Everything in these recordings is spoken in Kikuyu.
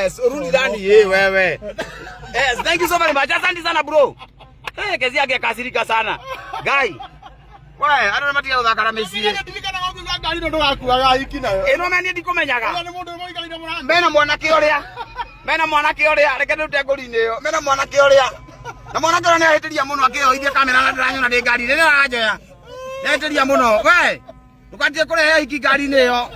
Yes, urudi ndani eh wewe. Yes, thank you so very much. Asante sana bro. Eh, Kezia angekasirika sana. Guy. We, andũ nĩ matiga gũthaka na mĩciĩ. Ndirikana wakuga ngari ĩno ndũgakuaga hiki nayo. Ĩno na niĩ ndikũmenyaga. Ũyũ nĩ mũndũ ũmwe ũikarĩire mũrango. Mena mwanake ũrĩa. Mena mwanake ũrĩa, reke ndute ngũri-inĩ ĩyo. Mena mwanake ũrĩa. Na mwanake ũrĩa nĩahĩtĩria mũno akĩyoithia kamera na ndĩranyona ndĩ ngari-inĩ nĩ aranjoya. Nĩahĩtĩria mũno. We, ndũgatige kũrehe hiki ngari-inĩ ĩyo.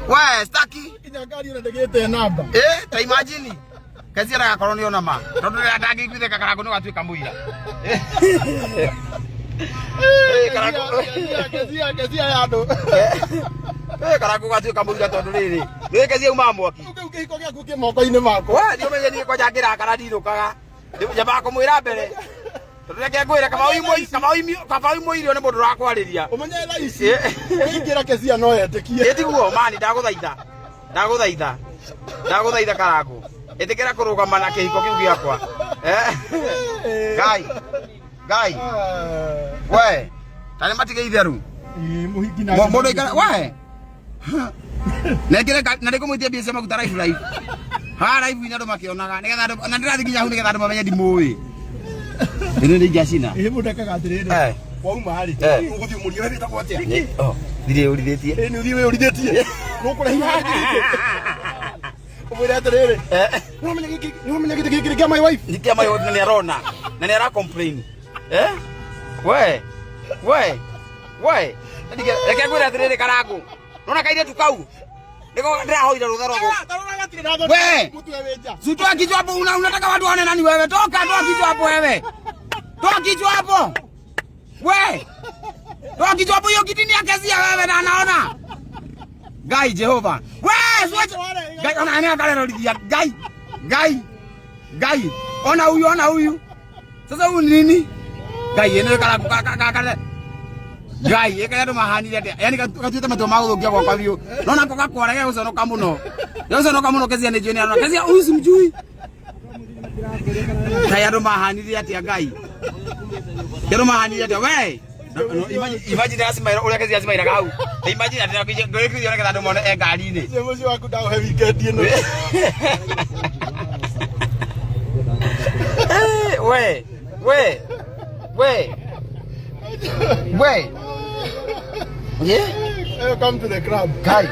We, staki. Nginya ngari ĩno ndĩgĩte namba. Eh, ta imagine. Kezia ndagakorwo nĩ ona ma. Tondũ rĩrĩa ndangĩiguithĩka Karangũ nĩ watuĩka mũira. Eh, Karangũ. Kezia, Kezia, Kezia ya andũ. Eh, Karangũ gatuĩka mũira tondũ rĩrĩ. Nĩ Kezia umaga mwaki. Rĩu kĩhiko gĩaku kĩ moko-inĩ makwa. We, nĩ ũmenye niĩ kwanja ngĩrakara ndinũkaga. Nyambaga kũmwĩra mbere. Tondũ reke ngwĩre kaba oimwo irio nĩ mũndũ ũrakwarĩria. Ũmenye thaa ici ũrĩa ingĩra Kezia no etĩkie. Ĩ tiguo mani ndagũthaitha. Ndagũthaitha. Ndagũthaitha Karangũ. Ĩtĩkĩra kũrũgama na kĩhiko kĩu gĩakwa. Eh. Ngai. Ngai. We. Ta nĩ matige itheru. Ĩ, mũhiki na Mũndũ aikara we. Nengere na ndĩkũmwĩtia mbia cia maguta live live. Ha live ina andũ makĩonaga nĩgetha andũ na ndĩrathiĩ nginya hau nĩgetha andũ mamenye ndimũĩ. Ĩno nĩ ingĩacina. Ĩ, mũndũ ekaga atĩrĩrĩ. Eh. Wauma rĩ, Eh. ũgũthiĩ ũmũrie we wĩtagwo atĩa? Oh, ndirĩ ũrithĩtie. Ĩ, nĩ ũthiĩ wĩyũrithĩtie. Nũkũrehe gĩkĩ. Ũmwĩre atĩrĩrĩ. Nĩwamenya gĩkĩ nĩwamenya gĩtĩ gĩkĩ nĩ kĩa my wife. Nĩ kĩa my wife na nĩ arona na nĩ ara complain. Eh? We. We. We. Reke ngwĩre atĩrĩrĩ Karangũ. Nona kairĩtu kau. Nĩko ndĩrahoire rũtha rwa gũ- Ta rora gatirĩ na thoni. We! Mũtwe wĩ nja. Si toa kichwa hapo una, unataka watu waone nani wewe. Toka, toa kichwa hapo wewe. Toa kichwa hapo. We. Toa kichwa hapo hiyo kiti ni ya Kezia wewe na anaona. Ngai Jehova. We, siwache. Ngai ona ana akarerorithia. Ngai. Ngai. Ngai. Ona huyu, ona huyu. Sasa huyu ni nini? Ngai ene kala kala kala. Ngai ĩkaya andũ mahanire atĩa yani gatuĩte matua ma gũthũkia gwakwa biũ nona ko gakwara gegũconoka mũno gegũconoka mũno Kezia nĩ njũĩ nĩ arona Kezia huyu simjui Ngai andũ mahanire atĩa Ngai andũ mahanire atĩa we No, no, imagine acimaira ũrĩa Kezia acimairaga hau imagine atĩ ngwĩkithio nĩgetha andũ mone e ngari-inĩ Ũcio mũciĩ waku ndaũhe weekend ĩno. Eh, we we we we yeah Welcome to the club. Kai.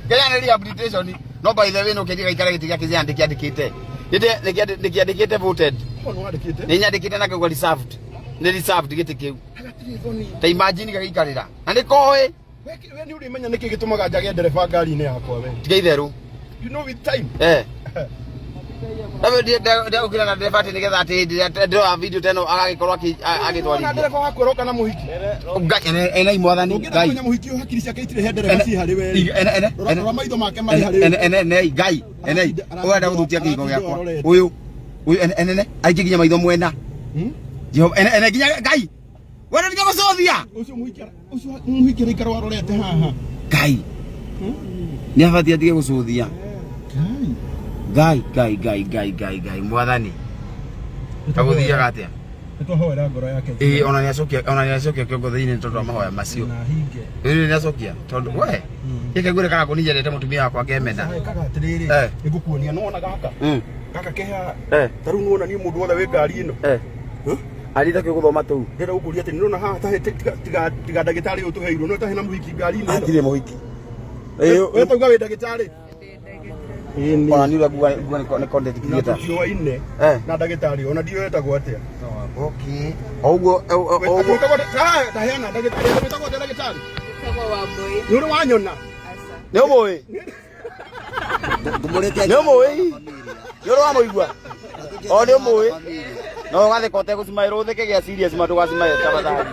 Kenya nĩ rehabilitation. No by the way no kĩndiga ikara gĩtĩ gĩa Kezia ndĩkĩandĩkĩte. Ndĩkĩandĩkĩte voted. Mũndũ wandĩkĩte. Nĩ nyandĩkĩte na ngauga reserved. Nĩ reserved gĩtĩ kĩu. Gatirĩ thoni. Ta imagine gagĩikarĩra. Na nĩ koĩ. We nĩ ũrĩmenya nĩkĩ gĩtũmaga njage ndereba ngari-inĩ yakwa we. Tiga itherũ. You know with time. Eh. Dawe ndegũkira na ndereba atĩ nĩgetha atĩ hĩndĩ ĩrĩa ndĩroya video ta ĩno agagĩkorwo Ona agĩtwarithia. ndereba waku aroka na mũhiki. Ngai ene ene mwathani Ũngĩenda Ngai. kũmenya mũhiki ũyũ hakiri ciake itirĩ he ndereba ciĩ harĩ we. Ene ene Rora ene rora maitho make marĩ harĩ we. ene ene ene Ngai ene ũrenda gũthũkia kĩhiko gĩakwa ũyũ ũyũ ene ene aingĩ nginya maitho mwena Hmm? Jehova ene ene nginya Ngai wena nginya gũcũthia Ũcio mũhiki ũcio mũhiki araikara warorete haha. Ngai nĩ abatiĩ atige gũcũthia Ngai. Ngai Ngai Ngai Ngai Ngai Ngai mwathani agũthiaga atĩa Nĩtwahoera ngoro yake. ĩĩ ona nĩacokia ona nĩacokia kĩongo thĩinĩ tondũ wa mahoya macio Na hinge. ĩĩ nĩacokia tondũ we gĩkĩ ngwĩre kana kũni nyendete mũtumia wakwa ngemena Ekaga atĩrĩrĩ, Eh. nĩngũkuonia nĩwona gaka Mm. gaka ke haha Eh. ta rĩu nĩwona niĩ mũndũ wothe wĩ ngari ĩno Eh. Huh? Arĩta kĩ gũthoma tũu ndĩrenda gũkũria atĩ nĩrona haha tahe tiga tiga ndagĩtarĩ ũyũ tũheirwo no tahe na mũhiki ngari-inĩ ĩno hatirĩ mũhiki we tauga wĩ ndagĩtarĩ ona nĩ ũrĩa nguga nguga nĩ content na creator tũtiũaine Eh. na ndagĩtarĩ ona ndiũĩ etagwo atĩa okay o ũguo o ũguo Wĩtagwo atĩa? Ah, taheana ndagĩtarĩ wĩtagwo atĩa ndagĩtarĩ Wĩtagwo Wambũi. nĩ ũrĩ wanyona Aca. nĩ ũmũĩ nĩ ũmũĩ nĩ ũrĩ wamũigua o nĩ ũmũĩ no ũgatheka ũtegũcimaĩrwo ũtheke gĩa serious ma ndũgacimaĩre tafadhali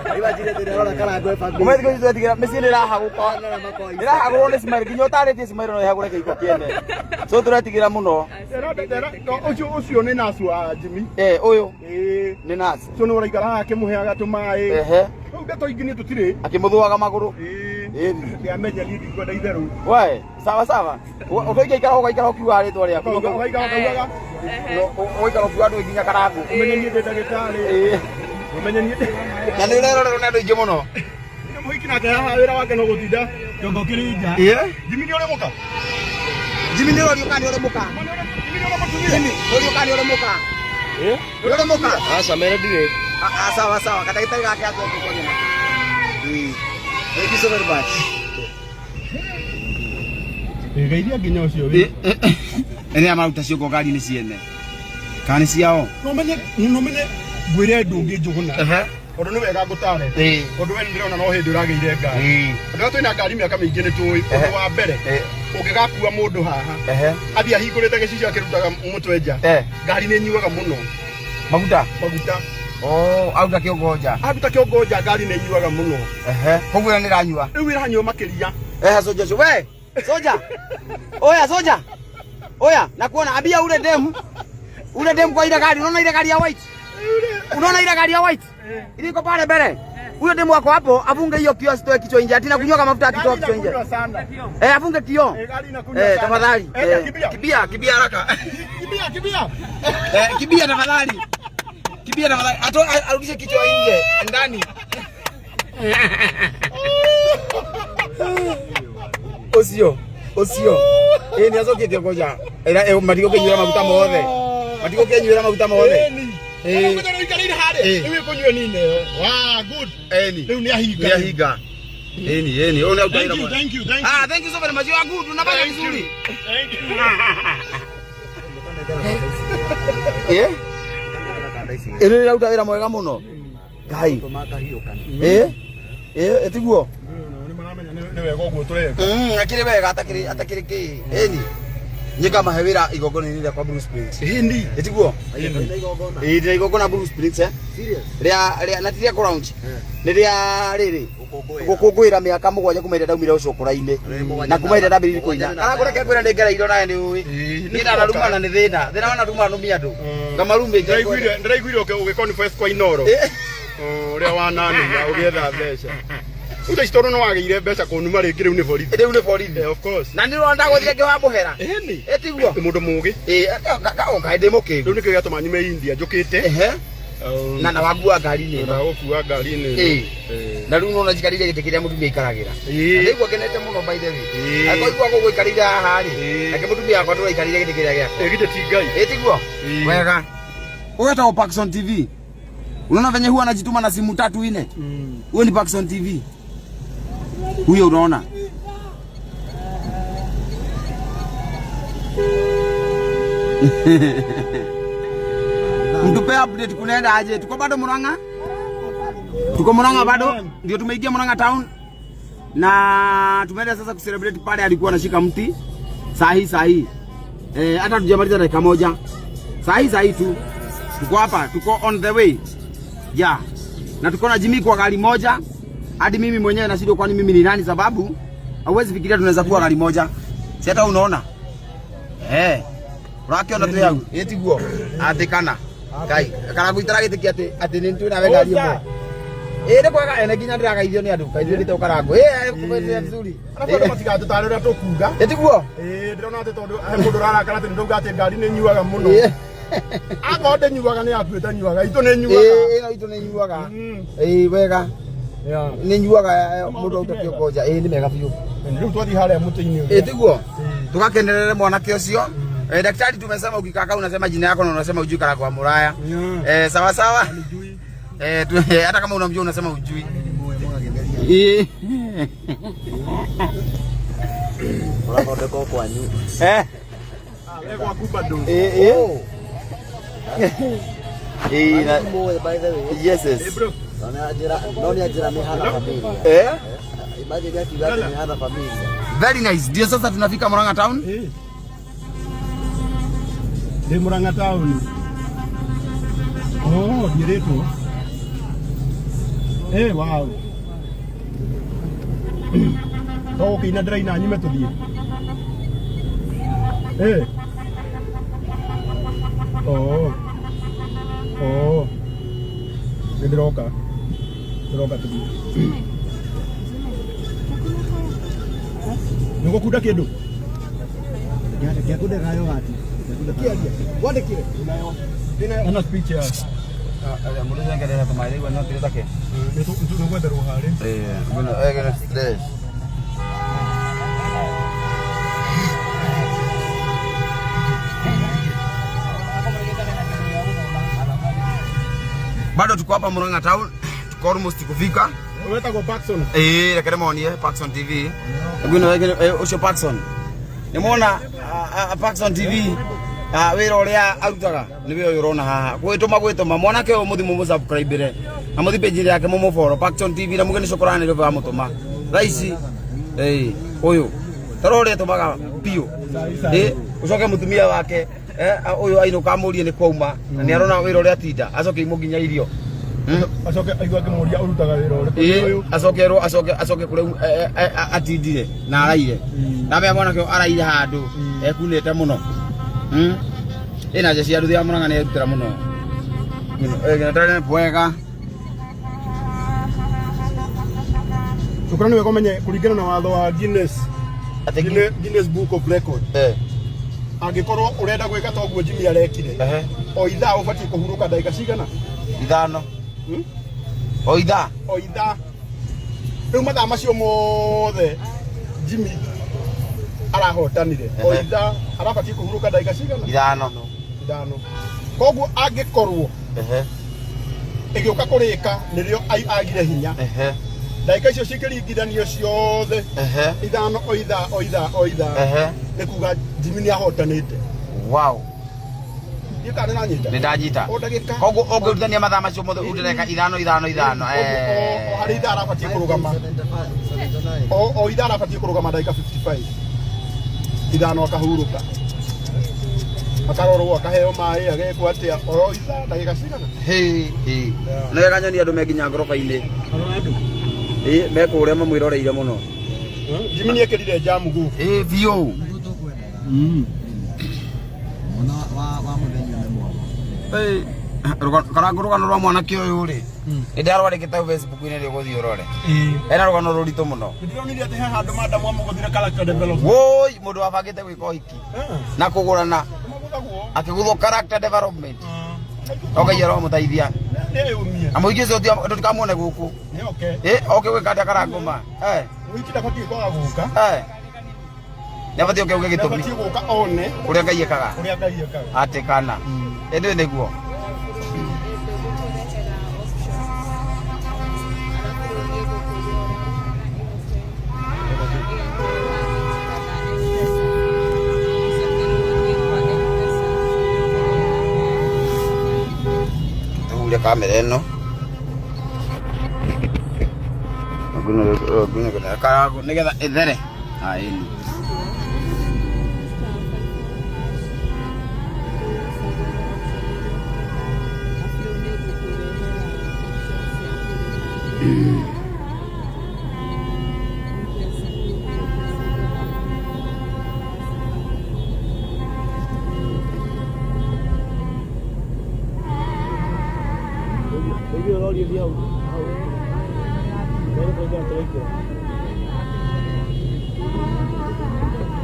Ũmwe thikũ ici twetigĩra mĩciĩ nĩ ĩrahagũka ĩrahagũrwo nĩ cimaĩro nginya ũtarĩtie cimaĩro no ĩhagũre kĩhiko kĩene so tũretigĩra mũno Ũcio ũcio nĩ nasu wa Jimmy. eh ũyũ Ĩĩ. nĩ nurse Ũcio nĩ ũraikara haha akĩmũheaga tũmaĩ. ehe Rĩu ndeto ingĩ niĩ tũtirĩ. akĩmũthũaga magũrũ Ĩĩ. Ĩĩ. Ndĩamenya niĩ ndikwenda itherũ. we sawa sawa ũkaikara ũgaikara ũkiuga rĩtwa rĩaku Ũgaikara ũkaugaga. Ũgaikara ũkiuga ndũĩ nginya karangũ Ũmenye niĩ ndĩ ndagĩtarĩ. Ĩĩ. Ũmenye niĩ ndĩ. Na nĩ ũrerorerwo nĩ andũ aingĩ mũno. Nĩ mũhiki nake haha wĩra wake no gũtinda kĩongo kĩrĩ nja. Ĩĩ. Jimmy nĩ ũrĩ mũka? Jimmy nĩ ũrorio kana nĩ ũrĩ mũka? Jimmy, ũrorio kana nĩ ũrĩ mũka? Nĩ ũrĩ mũka? Aca mere ndirĩ. Ah, ah, sawa sawa, kadagĩtarĩ gake atuĩke kwaria nake. Thank you so very much. Geithia nginya ũcio wĩ. Ene maruta ciongo ngari-inĩ ciene. Kana nĩ ciao? No menye no menye ngwĩre ndũngĩ njũgũna. Ehe. Tondũ nĩ wega ngũtare. Ĩĩ. Tondũ we nĩndĩrona no hĩndĩ ũragĩire ngari. Ĩĩ. Andũ arĩa twĩna ngari mĩaka mĩingĩ nĩ tũĩ ũndũ wa mbere Ĩĩ. ũngĩgakua mũndũ haha Ehe. athiĩ ahingũrĩte gĩcicio akĩrutaga mũtwe nja Eh. ngari nĩ nyuaga mũno Maguta. maguta Oh, aruta kĩongo nja. aruta kĩongo nja ngari nĩ nyuaga mũno Ehe. Koguo ĩyo nĩ ĩranyua. rĩu ĩranyua makĩria. Ehe, soja ũcio. We, soja. Oya soja. Oya, nakuona ambia ule demu. Ule demu kwa ile gari, unaona ile gari ya white? Unaona ile gari ya white? Ile iko pale mbele. Huyo demu wako hapo, afunge hiyo kioo asitoe kichwa nje. Ati nakunywa kama mafuta akitoa kichwa nje. Gari inakunywa sana. Eh, afunge kioo. Eh, gari inakunywa Eh, sana. tafadhali. Eh, Eh, kimbia. kimbia, kimbia haraka. Kimbia, kimbia. Eh, kimbia tafadhali. Kimbia tafadhali. Ato arudishe kichwa nje, ndani. Ucio, ucio. Ĩ nĩ acokie kĩongo nja. Ĩra matigũkĩnyuĩra maguta mothe. Matigũkĩnyuĩra maguta mothe. Ĩni. Ĩĩ. Ũguo nĩ ũikarĩire harĩa. Ĩĩ. Rĩu ĩkũnyua nini ĩyo. Wow, good. Ĩni. Rĩu nĩ ahinga. Nĩ ahinga. Ĩni, ĩni. Ũyũ nĩ aruta Thank wĩra you, mwega. thank you, thank you. Ah, thank you so very much. You are good. Unafanya Thank you. vizuri. Thank you. Eh? Ĩrĩ ĩraruta wĩra mwega mũno. Ngai. Eh? Eh, ĩtiguo? Nĩ maramenya nĩ wega ũguo tũreka. Akĩrĩ wega atakĩrĩ atakĩrĩ kĩ. Ĩni. Nyĩkamahe wĩra igongona-inĩ rĩa kwa Blue Springs. Ĩni. Ĩtiguo? Ĩĩ ndĩna igongona Blue Springs eh. Rĩa rĩa na ti rĩa kũ-launch. Nĩ rĩa rĩrĩ. Gũkũngũĩra mĩaka 7 kuma ĩrĩa ndaumire ũcũkũra-inĩ. Na kuma ĩrĩa ndambĩrĩirie kũina. Kana kũreke ngwĩra nĩ ngereirwo nawe nĩ ũĩ. Ĩĩ, Niĩ ndanarumana nĩ thĩna. Thĩna wanaruma numia andũ. Ngamarumĩte. Ndĩraiguire ndĩraiguire ũgĩ confess kwa Inoro. Eh. Ũrĩa wananuma ũgĩetha mbeca. Rĩu thaa ici tondũ nĩ wagĩire mbeca kũnuma rĩngĩ rĩu nĩ borithi. Rĩu nĩ borithi. Eh, of course. Na nĩ ũrona ndagũthire ngĩhoya mũhera. Ĩni. Ĩtiguo? Nĩ mũndũ mũgĩ. Ĩĩ, kaĩ ndĩ mũkĩgu. Rĩu nĩkĩo gĩatũma nyume India njũkĩte. Ehe. Na na wakua ngari-inĩ ĩno. Na gũkua ngari-inĩ ĩno. Ĩĩ. Eh. Na rĩu nona njikarĩire gĩtĩ kĩrĩa mũtumia aikaragĩra. Ĩĩ. Na ndaigua ngenete mũno by the way. Ĩĩ. Angĩkorwo igua gũgũikarĩire haha rĩ, Ĩĩ. reke mũtumia wakwa tũraikarĩire gĩtĩ kĩrĩa gĩakwa. Ĩ githĩ ti Ngai. Ĩ tiguo? Ĩĩ. Wega. Ũgetagwo Parkson TV. Unaona venye huwa anajituma na simu tatu nne? Huyo ni Parkson TV. Huyo unaona? Mtupe update kunaenda aje? Tuko bado Murang'a? Tuko Murang'a bado? Ndio tumeingia Murang'a town na tumeenda sasa kucelebrate pale alikuwa anashika mti saa hii saa hii. Eh, hata tujamaliza dakika moja. Saa hii saa hii tu. Tuko hapa, tuko on the way. Yeah. Na tuko na Jimmy kwa gari moja. Hadi mimi mwenyewe nashindwa kwani mimi ni nani sababu hauwezi fikiria tunaweza kuwa gari moja. Si hata unaona? Eh. Ũrakiona twĩ hau ĩ tiguo atĩ kana Ngai kana gũitara gĩtĩ atĩ atĩ nĩ twĩ nawe ngari ĩmwe ĩ nĩ kwega ene nginya ndĩragaithio nĩ andũ kaithuĩ nĩ tũkarangwo ĩ kũmĩte vizuri Arabu andũ matigatũtare ũrĩa tũkuga. ĩ tiguo Ĩĩ ndĩrona atĩ tondũ he mũndũ ũrarakara atĩ nĩndauga atĩ ngari nĩ nyuaga mũno. Ĩ. Akorwo ndĩnyuaga nĩ yaku ĩtanyuaga, itũ nĩ ĩ nyuaga. ĩno itũ nĩ nyuaga ĩ wega nĩ nyuaga mũndũ auta kĩongo nja ĩ nĩ mega biũ Rĩu twathiĩ harĩa mũtĩ-inĩ ĩ ũrĩa. tiguo tugakenerere mwanake ũcio. Eh, daktari tumesema ukikaa kaa unasema jina yako na unasema ujui Karangũ wa Muraya. Eh, sawa sawa. Eh, hata kama unamjua unasema ujui. Eh. Ũrathondekwo kwanyu. Eh. We gwaku bado. Eh, eh. Eh, na Mũĩ by the way. yes yes. Eh, bro. No nĩ anjĩra nĩ hana familia. Eh? Imagine akiuga atĩ nĩ hana familia. Very nice. Ndio sasa tunafika Murang'a town. Eh. Ndĩ Murang'a town. Oh, ndiĩrĩtwo. Eh, wow. To gũkĩina ndĩraina nyume tũthiĩ. Eh. Oh. Oh. Nĩ ndĩroka. Ndĩroka tũthiĩ. Nĩ ũgũkunda kĩndũ? Hena speech ya. Mũndũ ngerera tũmaĩ no kĩrĩ take. Nĩ gwetherwo harĩ. Eh, bueno, stress. Bado tuko hapa Murang'a town, tuko almost kufika. Wetagwo Paxson. Ĩĩ, reke ndĩmonie Paxson TV. Ngwino ũcio Paxson. Nĩmwona Paxson TV wĩra ũrĩa arutaga nĩ wĩra ũyũ ũrona haha. Gwĩtũma gwĩtũma mwanake ũyũ mũthi mũmũsubscribe na mũthi page yake mũmũfollow Paxson TV na muge nĩ cũkũrani rĩu wamũtũma. Thaa ici ĩĩ ũyũ tara ũrĩa ĩtũmaga biũ. Ĩĩ ũcoke mũtumia wake ũyũ ainũka amũrie nĩ kwauma na nĩ arona wĩra ũrĩa atinda acoke imũ nginya irio. Acoke aigua akĩmũria ũrutaga wĩra ũrĩkũ Ĩĩ, acokerwo acoke acoke kũrĩa atindire na araire na mea mwanake ũyũ araire handũ ekunĩte mũno. Ĩna njeci ya nduthi ya Murang'a nĩ erutĩra mũno. Wega. Cukura nĩ wega ũmenye kũringana na watho wa Guinness. Atĩ Guinness Book of Record. Angĩkorwo ũrenda gwĩka ta ũguo Jimmy arekire, o ithaa ũbatiĩ kũhurũka ndagĩka cigana? 5. O ithaa. O ithaa. Rĩu mathaa macio mothe Jimmy arahotanire, o ithaa arabatiĩ kũhurũka ndagĩka cigana? 5. 5. Koguo angĩkorwo ĩgĩũka kũrĩka nĩrĩo agire hinya, ndagĩka icio cingĩringithanio ciothe 5 o ithaa o ithaa o ithaa, nĩ kuga Jimmy nĩ ahotanĩte. Wow. Ndiũ kana nĩranyita? Nĩ ndanyita. O ndagĩka. Koguo ũngĩrutithania mathaa macio mothe ũrute 5 5 5. O harĩ ithaa arabatiĩ kũrũgama. O ithaa arabatiĩ kũrũgama ndagĩka 55. 5 akahurũka. Akarorwo, akaheo maĩ, agekwo atĩa, oro ithaa ndagĩka cigana? Hĩ, hĩ. Nĩ wega nyoni andũ me nginya ngoroba-inĩ. Ĩĩ, me kũrĩa mamwĩroreire mũno. Jimmy nĩ ekĩrire jamu gũkũ. Ĩĩ, biũ. Mwana wa mũthenya nĩ mwana. Karangũ rũgano rwa mwanake ũyũ rĩ, nĩ ndarwarĩkĩte hau Facebook-inĩ rĩ ũgũthiĩ ũrore. Ena rũgano rũritũ mũno. Nĩndĩronire atĩ he handũ madam amũgũthire character development. Woi, mũndũ wabangĩte gwĩka ũhiki na kũgũrana akĩgũthwo character development. No Ngai aromũteithia. Nĩ eyũmie. Na mũingĩ ũcio tũtikamuone gũkũ. Nĩ oke. Oke gwĩka atĩa Karangũ ma? Mũhiki ndabatiĩ kwaga gũka. Nĩ abatiĩ oke auge gĩtũmi. Nĩ abatiĩ gũka one ũrĩa Ngai ekaga. Ũrĩa Ngai ekaga. Atĩ kana. Ĩndĩ nĩguo. Tũhure kamera ĩno. Nĩgetha ĩthere. Ĩni.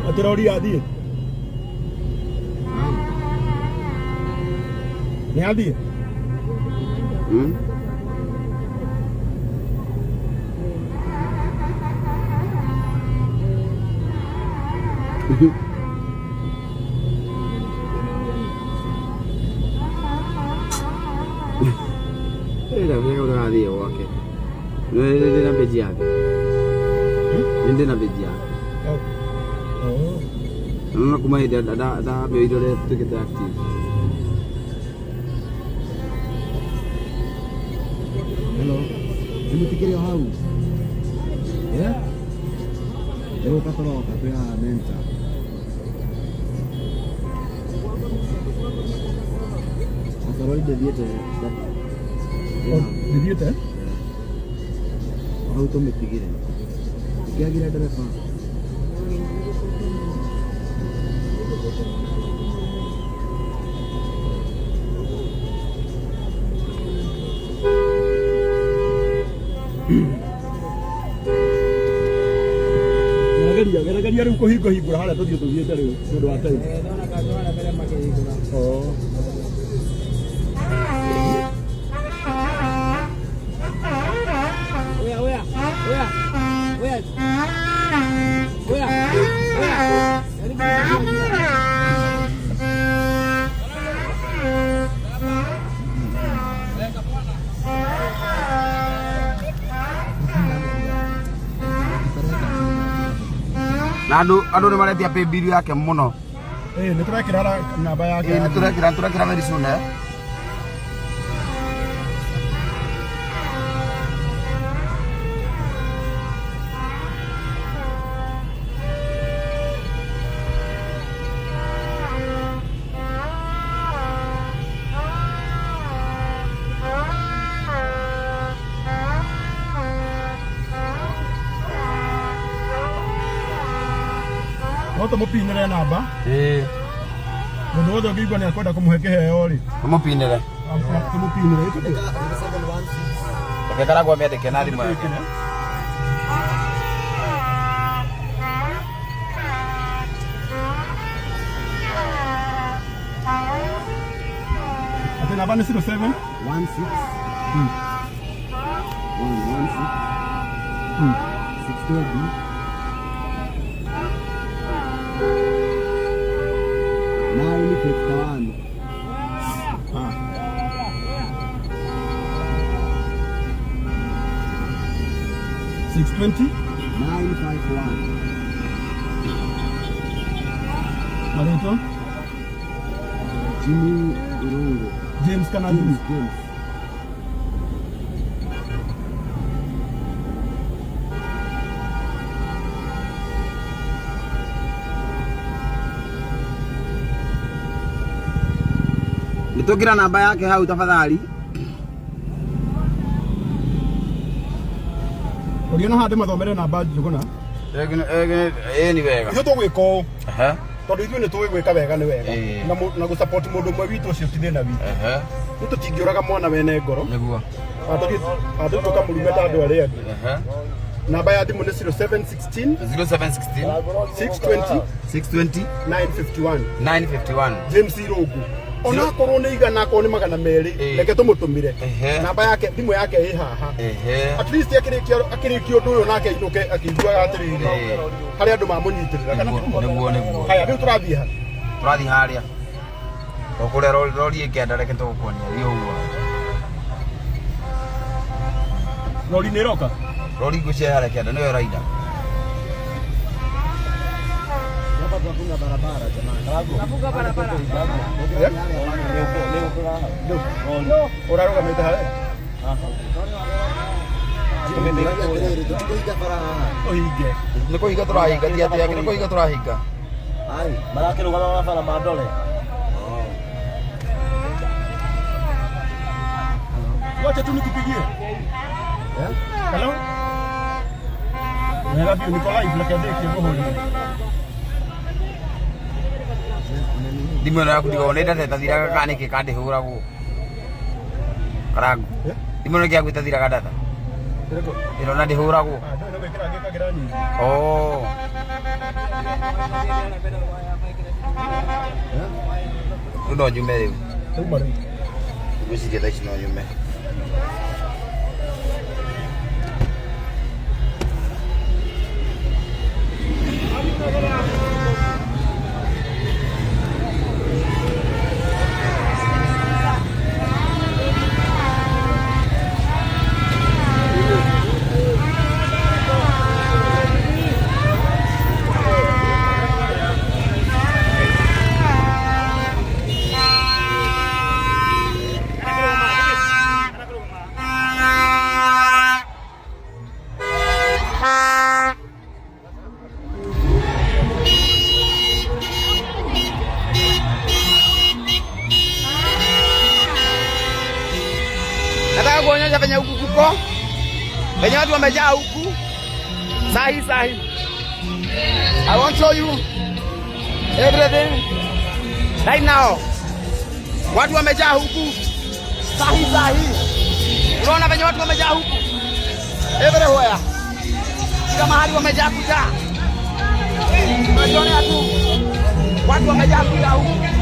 Atĩrori athiĩ. Nĩ athiĩ? Ĩra wega ũrathiĩ gwake. Nĩ ndĩ na page yake. Nĩ ndĩ na page yake. Naona kuma hĩndĩ ndamĩoire ũrĩa tuĩkĩte active. Hello. Nĩ mũtikĩrĩ o hau? Nĩ gũka tũroka twĩ haha Mentor. Okorwo ndĩthiĩte. Ndĩthiĩte? Hau tũmĩtigire. Ĩkĩagire ndereba. Gerageria rĩu kũhingũhingũra harĩa tũthiĩ tũthiĩte rĩu nĩ ũndũ wa time. Na andũ nĩ maretia pay bill yake mũno. Ĩĩ, nĩ tũrekĩra namba yake. Ĩĩ, nĩ tũrekĩra very soon eh. No tũmũpinĩre namba. Ĩĩ. Mũndũ wothe ũngĩigua nĩ akwenda kũmũhe kĩheo rĩ, Tũmũpinĩre. Tũmũpinĩre. Reke Karangũ amĩandĩke na thimũ yake. Atĩ namba nĩ 07 16 1 1 6 6 2 9 51. Ah. 620 951. Marĩtwa Jimmy Irungu. James kana James, Jimmy? James. Nĩ tũkĩra namba yake hau tafadhali. Ũria na handũ mathomere namba Njũgũna. Ĩĩ nĩ wega. Ithuĩ tũgwĩka ũũ Ehe. tondũ ithuĩ nĩ tũĩ gwĩka wega nĩ wega Ĩĩ. na gũ-support mũndũ ũmwe witũ ũcio ti thĩna witũ. Ehe. Nĩ tũtingĩũraga mwana wene ngoro. Nĩguo. Handũ tũkamũrume ta andũ arĩa angĩ. Ehe. Namba ya thimũ nĩ 0716 0716 620 620 951. 951. James Irungu. Onakorwo nĩ igana, akorwo nĩ 200, Ĩĩ. reke tũmũtũmire. Ehe. Namba yake, thimũ yake ĩ haha. Ehe. At least akĩrĩkia ũndũ ũyũ nake ainũke akĩiguaga atĩrĩrĩ, Ĩĩ. harĩ andũ mamũnyitĩrĩra kana Nĩguo, nĩguo, nĩguo. Haya, rĩu tũrathiĩ ha? Tũrathiĩ harĩa. O kũrĩa rori ĩkĩenda reke tũgũkuonia thiĩ ũguo. Rori nĩ ĩroka? Rori ngwĩciria harĩa kĩanda nĩyo ĩraina. Hapa tunafunga barabara jamani. Eh? Ũrarũgamĩte harĩa? Tũtikũhinga bara haha. Ũhinge. Nĩ kũhinga tũrahinga, ti atĩ nĩ kũhinga tũrahinga. Ai. Marakĩrũgama mabara ma ndore. Wacha tu nikupigie. Eh? Hello? Wega biũ, niko live, reke ndĩkie ngũhũrĩre. Thimũ ĩno yaku ndigona nĩ data ĩtathiraga kana nĩkĩ kandĩhũragwo. Karangu. Eh? Thimũ ĩno yaku ĩtathiraga data. Ĩrĩkũ? Ĩno na ndĩhũragwo. Ah, ndũĩ no gwĩkĩra ngĩkagĩra nyingĩ. Oh. Rĩu no njume rĩu. Uma rĩu. Ngwĩciria thaa ici no nyume. Nataka kuonyesha venye huku kuko, venye watu wamejaa huku sahi sahi. I want show you everything right now. Watu wamejaa huku sahi sahi. Unaona venye watu wamejaa huku everywhere, kila mahali wamejaa kujaa. Unajionea tu watu wamejaa kujaa huku.